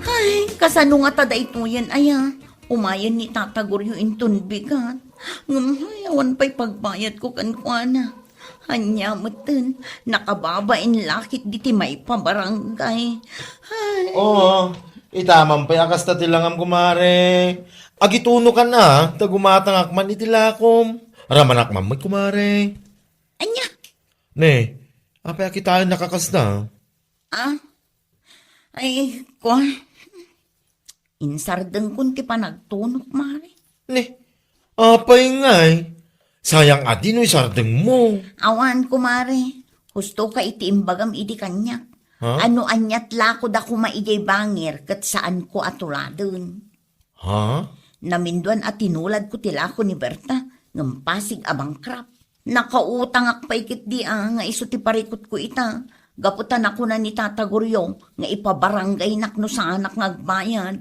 Ay, kasano ngata daytoyen, aya? Umayen ni Tata Goryo inton bigat. Ngem, ay, awan pay pagbayadko kenkuana. Ania metten, nakababain la ketdi ti maipabaranggay. Ay. Oo, ita man pay a kasta ti langam, kumare. Agitunokan a, ta gumatangak man iti lakom. Ramanak man met, kumare. Ania? Ne, apay a kitaennak a kasta? Ah? Ay, kua. Insardengkon ti panagtunok, mare. Ne, apay ngay? Sayang a di no isardengmo. Awan, kumare. Husto ka iti imbagam idi kaniak. Ha? Ano aniat lako da koma idiay bangir ket saanko a tuladen. Ha? Naminduan a tinuladko ti lako ni Berta, ngem pasig a bankrupt. Nakautangak pay ketdi a nga isu ti parikutko ita. Gapu ta nakuna ni Tata Goryo nga ipabarangaynak no saanak nga agbayad.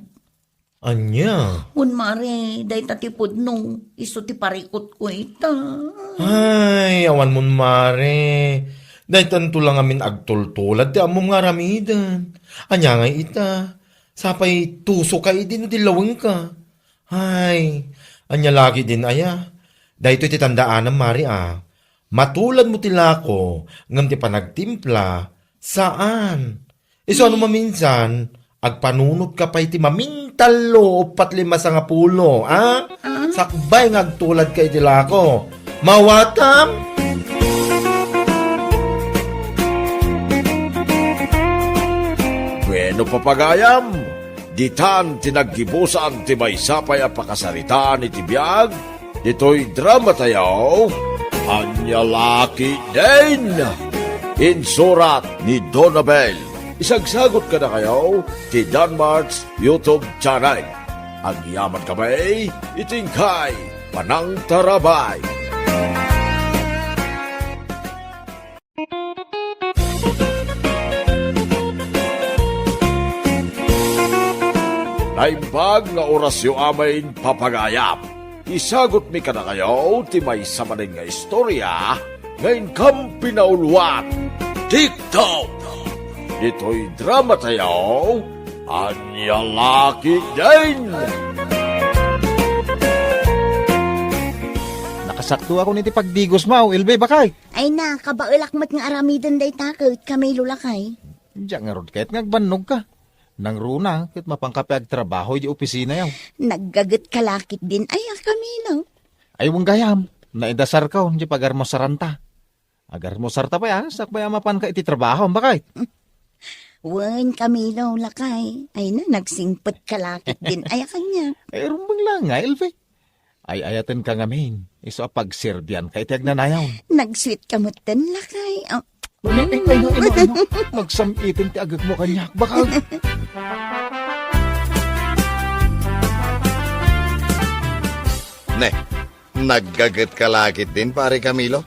Ania? Wen, Mare, dayta ti pudno, isu ti parikutko ita. Ay, awan mon, Mare. Daytanto la ngamin agtultulad ti ammom nga aramiden. Ania ngay ita? Sapay tusoka idi no dillawengka. Ay, ania la ketdin aya? Daytoy ti tandaanam, Mare, a. Matuladmo ti lako, ngem ti panagtimpla, saan. Isu a no maminsan, agpanunotka pay ti mamintallo uppat lima sangapulo, a? Ah? Sakbay nga agtuladka iti lako. Mawatam? Bueno, papagayam, ditan ti naggibusan ti maysa pay a pakasaritaan iti biag ditoy drama tayo, Ania La Ketdin. Insurat ni Donabel. Isagsagot kadakayo ti Danmart's YouTube channel. Agyaman kami iti inkay panangtarabay. Naimbag nga orasyo amin, papagayam. Isagutmi kadakayo ti maysa manen nga istorya nga inkam pinauluan. TikTok! Ditoy drama tayo, Ania La Ketdin! Nakasakto ako niti pagdigos mo, Elvi, bakay? Ay na, kabaelak met nga aramiden dayta ket, Camilo, lakay. Diak ngarud ket nga agbannogka. Nangruna ket mapanka pay agtrabaho idi opisinayo. Naggagetka la ketdin aya, Camilo? Ay, wen gayam, naidasarko diay pagarmusaranta. Agarmusarta pay a, sakbay a mapanka iti trabaho, bakay? Wen, Camilo, lakay. Ay na, nagsingpetka la ketdin aya kaniak. Ay, rumbeng la nga, Elvi. Ay-ayatenka ngamin, isu a pagserbianka iti agnanayon. Nagsweetka metten, lakay. Ah. Ay, ay, ay, ay, ay, ay, nagsam-iten ti agekmo kaniak, bakay. Ne, naggagetka la ketdin, Pare Camilo?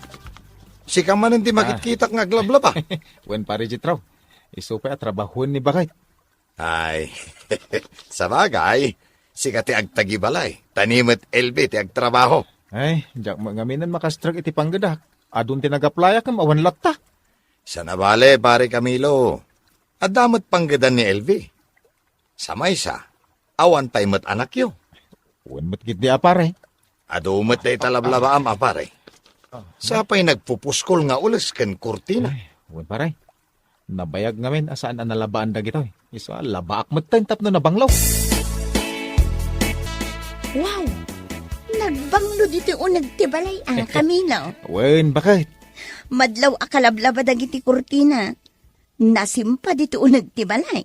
Sika manen ti Ah. makitkitak nga aglablaba. Wen, Pare Jethro. Isu pay a trabahoen ni bakay. Ay, sabagay, sika ti agtagibalay, ta ni met Elvi ti agtrabaho. Ay, diak met ngaminen makastrek iti panggedak. Adun ti nag-applyak ngem awan latta. Saan a bale, Pare Camilo. Adda met panggedan ni Elvi. Sa maysa, awan pay met anakyo. Wen met ketdi a, pare. Adu met dayta lablabaam a, pare. Ah. Sa pay nagpupuskol nga ules ken kurtina. Ay, wen, pare. Nabayag ngamin a saan a nalabaan dagitoy. Isu a, labaak metten tapno nabanglo. Wow! Nagbanglo ditoy uneg ti balay, a, Camilo. Wen, bakay? Madlaw a kalablaba dagiti kurtina. Nasimpa ditoy uneg ti balay.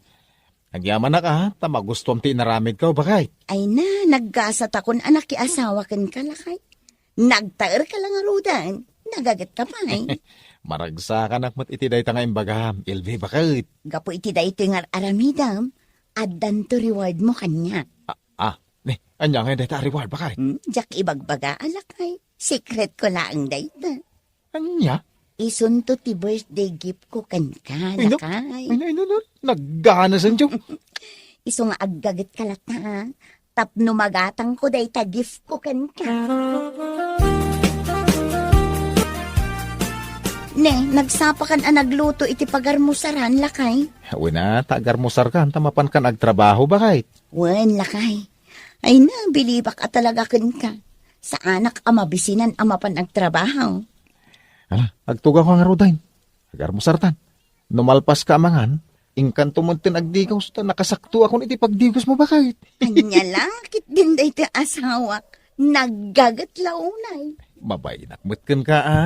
Agyamanak a, ta magustuam ti inaramidko, bakay. Ay na, naggasatakon a nakiasawa kenka, lakay. Nagtaerka la ngaruden, nagagetka pay. Maragsakanak met iti dayta nga imbagam, Elvi, bakay. Gapu iti daytoy nga aramidem, addanto rewardmo kaniak. Ah, ah, ni, ania ngay dayta a reward, bakay? Hmm, diak ibagbaga, a, lakay. Secretko laeng dayta. Ania? Isunto ti birthday giftko kenka, Ino? Lakay. Ino, ino, ino? Nagganasen, Joe. Isu nga aggagetka latta, a. Tapno magatangko dayta giftko kenka. Ne, nagsapakan a nagluto iti pagarmusaran, lakay. Wen a, ta agarmusarkan, ta mapankan agtrabaho, bakay. Wen, lakay. Ay na, bilibak a talaga kenka. Saanak a mabisinan a mapan agtrabaho. Ala, agtugawka ngaruden. Agarmusartan. No malpaska a mangan, inkanto metten agdigos, ta nakasaktoakon iti pagdigosmo, bakay. Ania la ketdin daytoy asawak, naggaget la unay. Mabainak met kenka, a.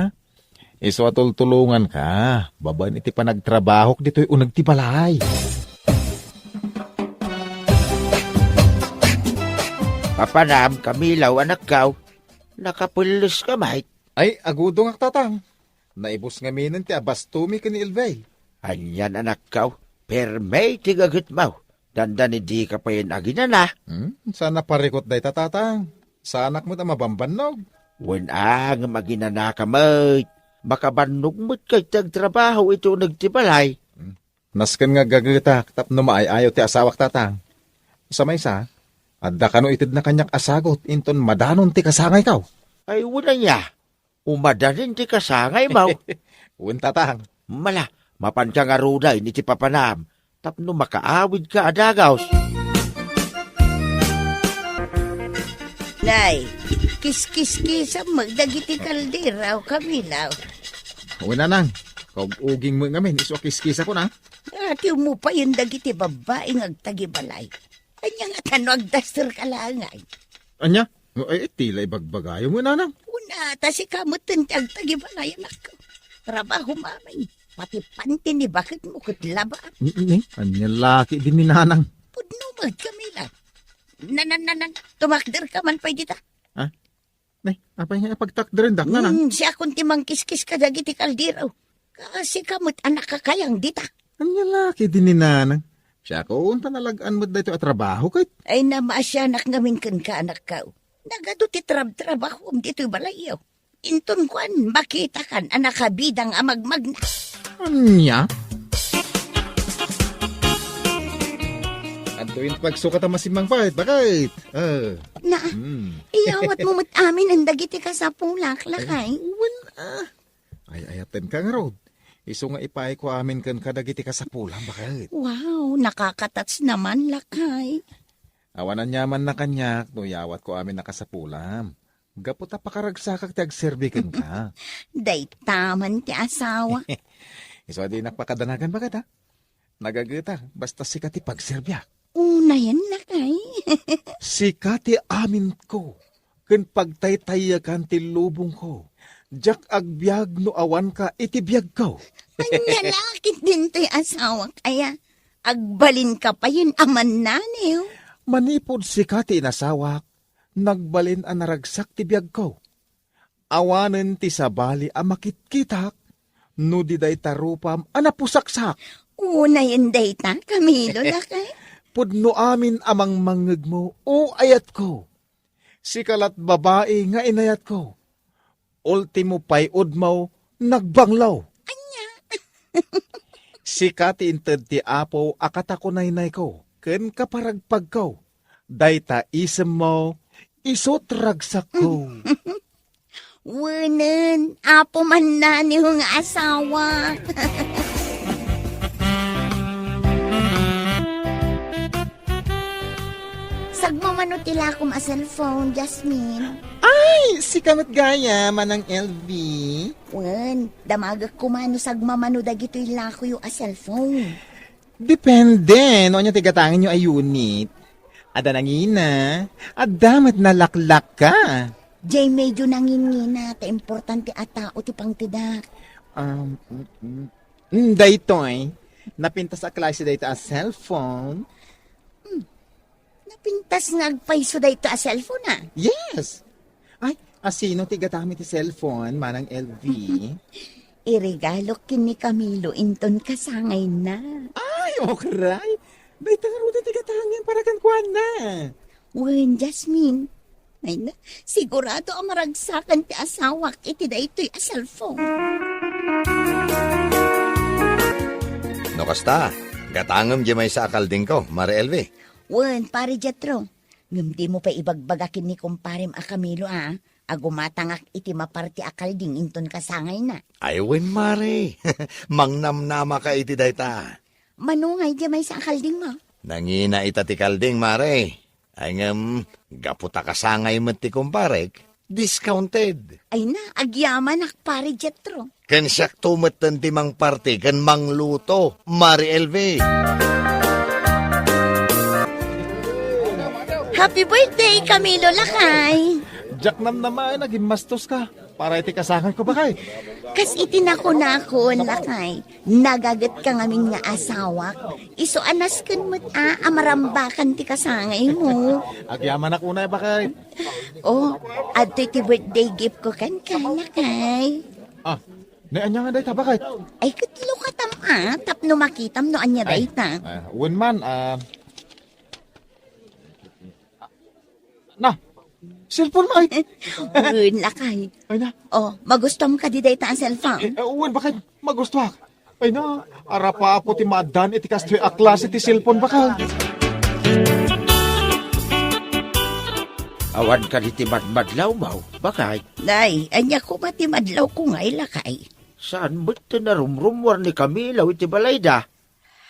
Isu a tultulonganka, babaen iti panagtrabahok ditoy uneg ti balay. Papanam, Camilo, anakko, nakapelleska met? Ay, agudongak, tatang. Naibus ngaminen ti abastomi ken ni Elvi. Anian, anakko, permi ti gagetmo. Dandani dika payen aginana. Hmm, saan a parikut dayta, tatang. Saanak met a mabambannog. Wen a, ngem aginanaka met. Makabannog met kay ti agtrabaho iti uneg ti balay. Hmm. Nasken nga aggagetak tapno maay-ayaw ti asawak, Tatang. Sa maysa, adda kano itedna kaniak a sagut inton madanon ti kasangayko. Ay, wen aya. Umadanin ti kasangaymo. Wen, Tatang. Mala, mapanka ngaruden iti papanam tapno makaawidka a dagus. Nay, kiskiskisam met dagiti kaldero, Camilo. Wen, Nanang. Kaug-uging met ngamin, isu a kiskisakon, a. Atiwmo payen dagiti babbai nga agtagibalay. Ania ngata no agdasterka laeng? Ania? Ay, ti la ibagbagayo met, Nanang. Kuna, ta sika metten ti agtagibalay, anakko. Trabahom amin. Pati panti ni baketmo ket laba. Ni, ni, ania la ketdin ni Nanang? Pudno met, Camilo. Nanan, nanan, tumakderka man pay dita. Ha? Nay, apay nga ipagtakderendak, Nanang? Hmm, siakon ti mangkiskis kadagiti kaldero. Kas sika met a nakakayang dita. Ania la ketdin ni Nanang? Siakon ta nalag-an met daytoy a trabaho ket. Ay, namaasianak ngamin kenka, anakko. Nagadu ti trabtrabahom ditoy balayyo. Inton kuan, makitakan a nakabidang a magmagna. Ania? Adtoy pagsukatan a masimmangpet, baket. Ah. Na, Hmm. iyawatmo met amin dagiti kasapulak, lakay. Ay, wen, ah. Ay, ayatenka ngarud. Isu nga ipayko amin kenka dagiti kasapulam, baket. Wow, nakakatouch naman, lakay. Awan aniamanna kaniak no iyawatko amin a kasapulam. Gapu ta pakaragsakak ti agserbi kenka. Dayta man ti asawa. Isu a dinak pakadanagan, baket, ha? Nagagetak, basta sika ti pagserbiak. Unayen, lakay. Sika ti aminko, ken pagtaytayyakan ti lubongko. Diak agbiag no awanka iti biagko. Ania la ketdin toy asawak aya? Agbalinka payen a mannaniw. Manipud sika ti inasawak, nagbalin a naragsak ti biagko. Awanen ti sabali a makitkitak no di dayta rupam a napusaksak. Unayen dayta, Camilo, lakay. Pudno amin a mangmangngegmo, o ayatko. Sika lat babai nga inayatko. Ultimo pay udmo, nagbanglo. Ania? Sika ti inted ti Apo a katakunaynayko ken kaparagpagko. Dayta isemmo, isut ragsakko. Wenen, Apo mannaniw nga asawa. Sagmamano ti lakom a cellphone, Jasmine. Ay, sika met gayam, Manang L V. Wen, damagek koma no sagmamano dagitoy lakoyo a cellphone. Depende no ania ti gatangenyo a unit. Adda nangina, adda met nalaklaka. Jay, medyo nangingina ta importante a tao ti pangtedak. Um, mm, mm. Mm, daytoy, napintas a klase dayta a cellphone. Hmm. Napintas nga agpayso dayta a cellphone, a? Yes. Ay, asino ti gatam iti cellphone, Manang L V? Iregalok ken ni Camilo inton kasangayna. Ay, okray. Dayta ngarud ti gatangem para kenkuana. Wen, Jasmine. Ay na, sigurado a maragsakan ti asawak iti daytoy a cellphone. No kasta, gatangem diay maysa a kaldingko, Mare L V. Wen, Pare Jetro. Ngem dimo pay ibagbaga ken ni kumparem a Camilo, a, a gumatangak iti maparti a kalding inton kasangayna. Ay wen, Mare. Mangnamnamaka iti dayta. Mano ngay diay maysa a kaldingmo? Nangina ita ti kalding, Mare. Ay ngem, gapu ta kasangay met ti kumparek, discounted. Ay na, agyamanak, Pare Jetro. Ken siakto metten ti mangparti ken mangluto, Mare L V. Happy birthday, Camilo, lakay! Diak namnamaen a gimmastoska para iti kasangayko, baket. Kas iti nakunakon, lakay, nagagetka ngamin nga asawak, isu a nasken met a, a marambakan ti kasangaymo. Agyamanak unay, baket. O, adtoy ti birthday gift ko kenka, lakay. Ah, nay, ania nga dayta, baket? Ay, ket lukatam a, tapno makitam no ania dayta. Ah, wen man, ah, na, Cellphone, Bakay. Wen, lakay. Ay na. Oh, magustuam kadi dayta a cellphone? Eh, wen, Bakay. Magustuak. Ay na, arapapo ti maaddaan iti kastoy a klase ti cellphone, Bakay. Awan kadi ti madmadlawmo, Bakay? Nay, ania koma ti madlawko ngay, lakay? Saan met ti narumrummuar ni Camilo iti balayda?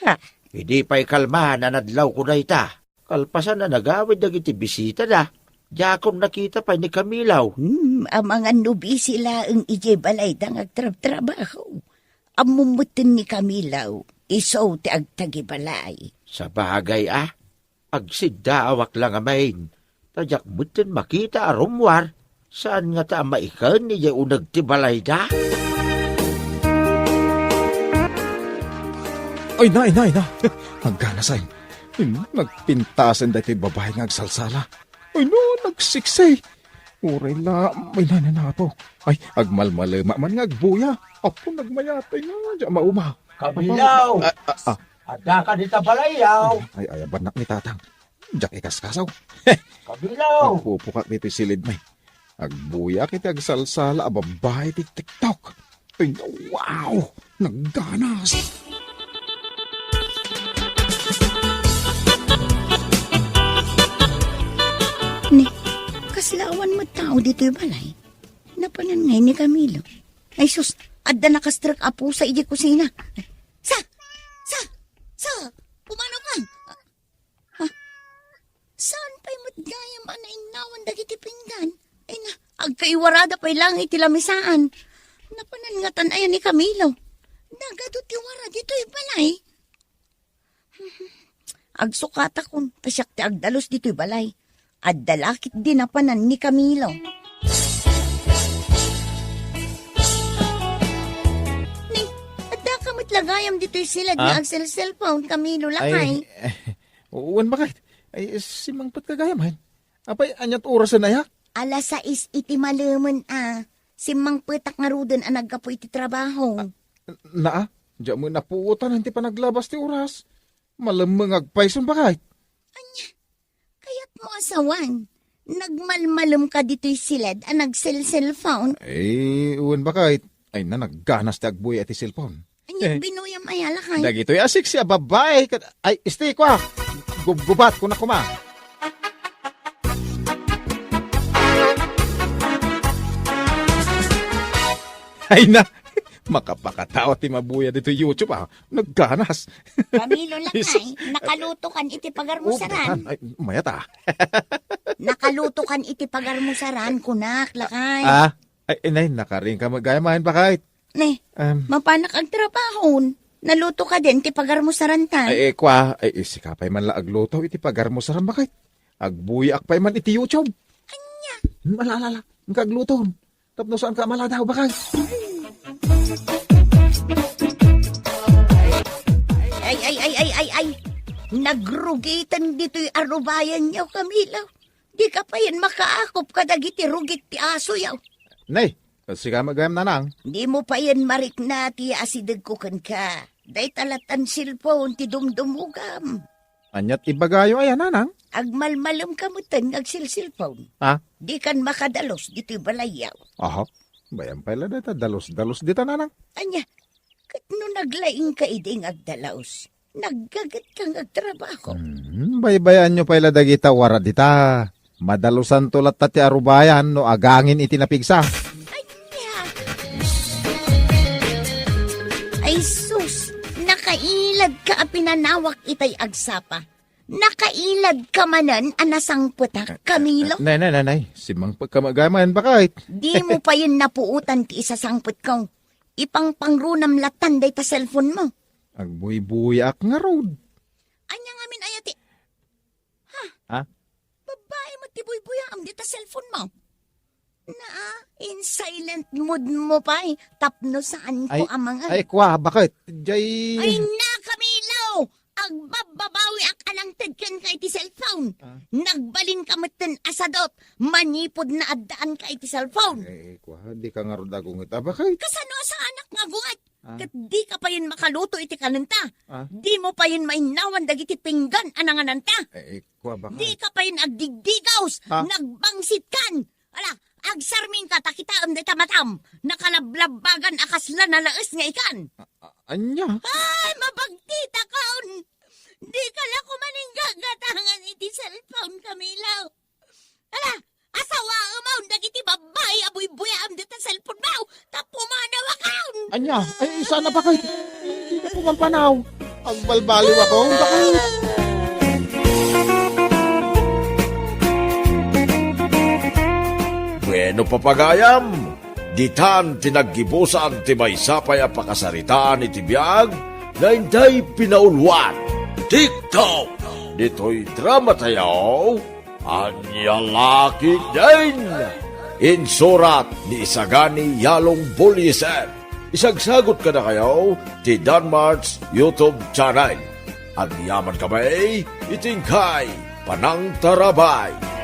Ha? Idi pay kalman a nadlawko dayta. Kalpasan a nagawid dagiti bisitada, diakon nakita pay ni Camilo. Hmm, amangan no busy laeng idiay balayda nga agtrabtrabaho. Ammom metten ni Camilo, isu ti agtagibalay. Sabagay a, agsiddaawak la ngamin, ta diak metten makita a rummuar. Saan ngata a maiken idiay uneg ti balayda? Ay na, ay na, ay na. Nagganasay. Hmm, nagpintasen daytoy babae nga agsalsala. Ay no, nagsiksi. Uray la, ay na, na, na, Apo. Ay, agmalmalema man nga agbuya. Apo, nagmayatay nga, di mauma. Kabilaw! Ah, ah, ah. Adda ka dita balayyaw? Ay, ay, abannak ni Tatang. Diak ikaskasaw. Kabilaw! Agpupukak ditoy silid, may. Agbuyak iti agsalsala a babae ti TikTok. Ay, wow! Nagganas! Ni, kasla awan met tao ditoy balay. Napanan ngay ni Camilo. Ay sus, adda nakastrek a pusa idiay kusina. Sa! Sa! Sa! Pumanaw ka! Ha? Saan pay met gayam a nainnawan dagiti pinggan? Ay na, agkaiwarada pay lang iti lamisaan. Napanan ngatan aya ni Camilo? Nagadu ti wara ditoy balay. Agsukatakon, ta siak ti agdalus ditoy balay. Adda la ketdi napanan ni Camilo. Ni, adda ka met la gayam ditoy silad nga Ah? agselselpon, Camilo, lakay. Ay, wen, Bakay. Ay, simmangpet ka gayam, hay. Apay, aniat orasen aya? Alas sais iti malemen a. Simmangpetak ngaruden a naggapu iti trabaho. Ah, naa, diak met napuotan ti panaglabas ti oras. Malemmeng agpayson, Bakay. Ania? Kayatmo a sawen, nagmalmalemka ditoy silad a nagselselpon? Ay, wen, Bakay. Ay na, nagganas ti agbuya iti cellphone. Ania Eh. binuyam aya, lakay? Dagitoy a sexy a babae ket, ay, isti, kua. Gubgubat, kuna koma. Ay na, makapakatao ti mabuya ditoy YouTube, ah. Nagganas. Camilo, lakay, Isus. nakaluto kan iti pagarmusaran. Oh, ay, mayat, ah. Nakaluto kan iti pagarmusaran, kunak, lakay. Ah, ay, inay, nakaring ka met gayam, Bakay. Ne, Em. mapanak agtrabahon. Naluto ka din ti pagarmusaran ta. Ay, eh, kua, ay, eh, sika pay man la agluto iti pagarmusaran, Bakay. Agbuyaak pay man iti YouTube. Ania? Hmm, ala, ala, ala. Inka agluto. Tapno saan ka maladaw, Bakay. Ay, ay, ay, ay, ay, ay. Nagrugiten ditoy arubayan niyo, Camilo. Di ka payen makaakop kadagiti rugit ti asoyo. Nay, sika met gayam, nanang. Di mo payen marikna ti asidegko kenka. Dayta lattan cellphone ti dumdumugam. Aniat ibagayo aya, nanang? Agmalmalemka metten nga agselselpon. Ha? Dikan makadalus ditoy balayyo. Aha. Bayan pay la dayta dalus-dalus dita, nanang. Ania, ket no naglaingka idi nga agdalus, naggagetka nga agtrabaho. Hmm, baybayanyo pay la dagita wara dita. Madalusanto latta ti arubayan no agangin iti napigsa. Ania? Ay sus, nakailadka a pinanawak itay agsapa. Nakailadka manen a nasangpetak, Camilo? Nay, nay, nay, nay. Simmangpetka met gayam, Bakay. Di mo payen napuotan ti isasangpetko. Ipangpangrunam lattan dayta cellphone mo. Agbuybuyaak ngarud. Ania ngamin aya ti Ha? Ha? Babai met ti buybuyaam dita cellphone mo. Naa, in silent mode mo pay, tapno saanko Ay, a mangan. Ay, kua, bakit? Jay Ay na, Camilo! Agbabbabawiak a nangted kenka iti cellphone. Ah. Nagbalinka metten a sadot, manipud naaddaanka iti cellphone. Eh, kua, di ka ngarud agungit. Ah, bakit? Kasano a saanak nga agungit? Ah. Ket dika payen makaluto iti kanenta. Ah. Dimo payen mainnawan dagiti pinggan a nangananta. Eh, eh, kua ba ka? Dika payen agdigdigaws, Ha? nagbangsitkan. Ala, agsarmingka ta kitaem dayta matam. Nakalablabbagan a kasla nalaes nga ikan. A-, a-, anya? Ay, mabagtitakon! Dika la koma naggatangan iti cellphone, Camilo. Ala, asawaem dagiti babbai a buybuyaem dita cellphone mo. Tapno manawakon. Anya? Ay, sana bakit? Hindi na pumampanaw. Agbalbaliw ako. Bakit? Bueno, papagayam, ditan ti naggibusan ti maysa pay a pakasaritaan iti biag nga intay pinauluan. TikTok! Ditoy drama tayo, Ania La Ketdin! Insurat ni Isagani Yalong Bullieser. Isagsagut kadakayo ti Danmart's YouTube channel. Agyaman kami iti inkay panangtarabay.